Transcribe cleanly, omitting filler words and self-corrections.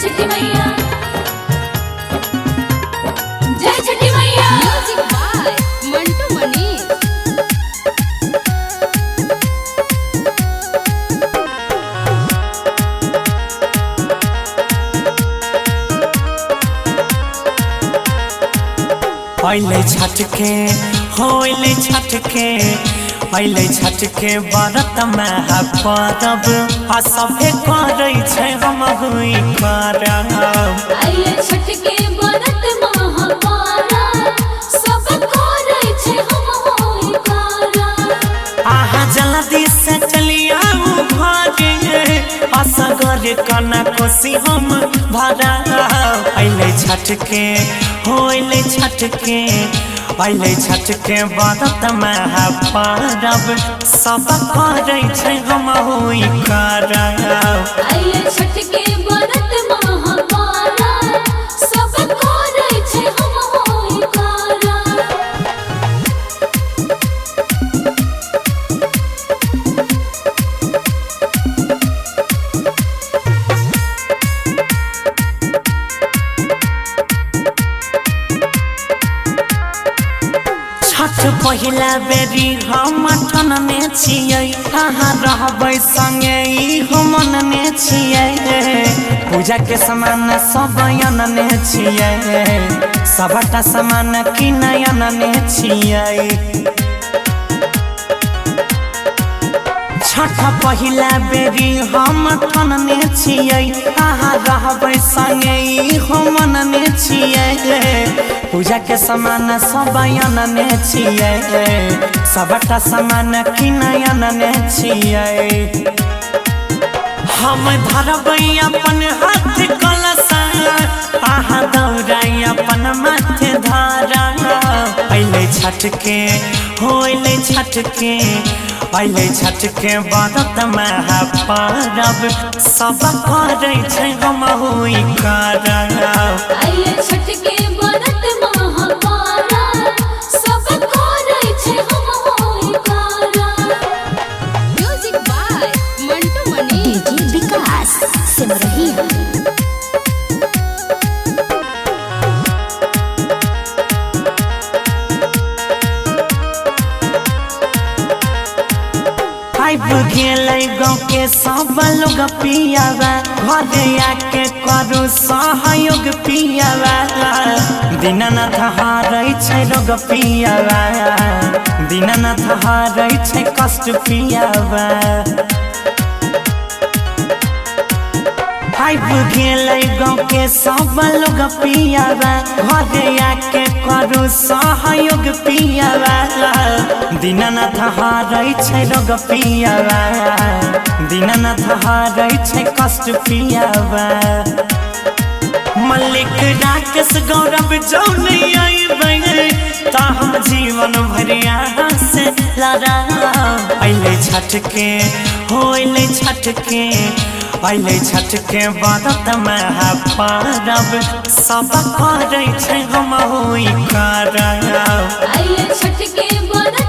छठी मैया, जय Chhathi Maiya. Music by Mantu Manish. अइले छठ के होइले छठ के अइले छठ के व्रत में परब आ सभे करै छै हम हुई करब। अइले छठ के व्रत महापारा, सब करै छै हम होई कारा। आहा जल्दी से चलिया घरे असगर कना कोसी हम भरा। अइले छठ के होइले छठ के अइले छठ के व्रत में परब सब करै छै हम हुई करब। अइले छठ के व्रत महापारा, सब करै छै हम होई कारा। छठ पहिला बेरी हम ठनने छियै, अहाँ रहबै संगे ई हम मनने छियै। पूजा के सामान सब अनने छियै, सबटा सामान किनै अनने छियै। छठ पहिला बेरी हम ठनने छियै, अहाँ रहबै संगे ई हम मनने छियै। पूजा के सामान सब अनने छियै, सबटा सामान किनै अनने छियै। हम धरबै अपन हाथ कलशा, अहाँ दौड़ै अपन माथे धारा। अइले छठ के होइले छठ के अइले छठ के व्रत में परब सब करै छै हम हुई करब। अइले छठ के व्रत महापारा, सब करै छै हम होई कारा। Music by Mantu Manish. DJ Vikas Simrahi. आबि गेलै गाँव के सब लोग पियावा, घरे आके करू सहयोग पियावा। दीनानाथ हारै छै रोग पियावा, दीनानाथ हारै छै कष्ट पियावा। आबि गेलै गाँव के सब लोग पियावा, घरे आके करू सहयोग पियावा। दीनानाथ हारै छै रोग पियावा, दीनानाथ हारै छै कष्ट पियावा। मल्लिक राकेश गौरव जौन अइबै ता हम जीवन भरि अहाँ से लड़ब। अइले छठ के होइले छठ के अइले छठ के व्रत में परब सब करै छै हम हुई करब। अइले छठ के व्रत।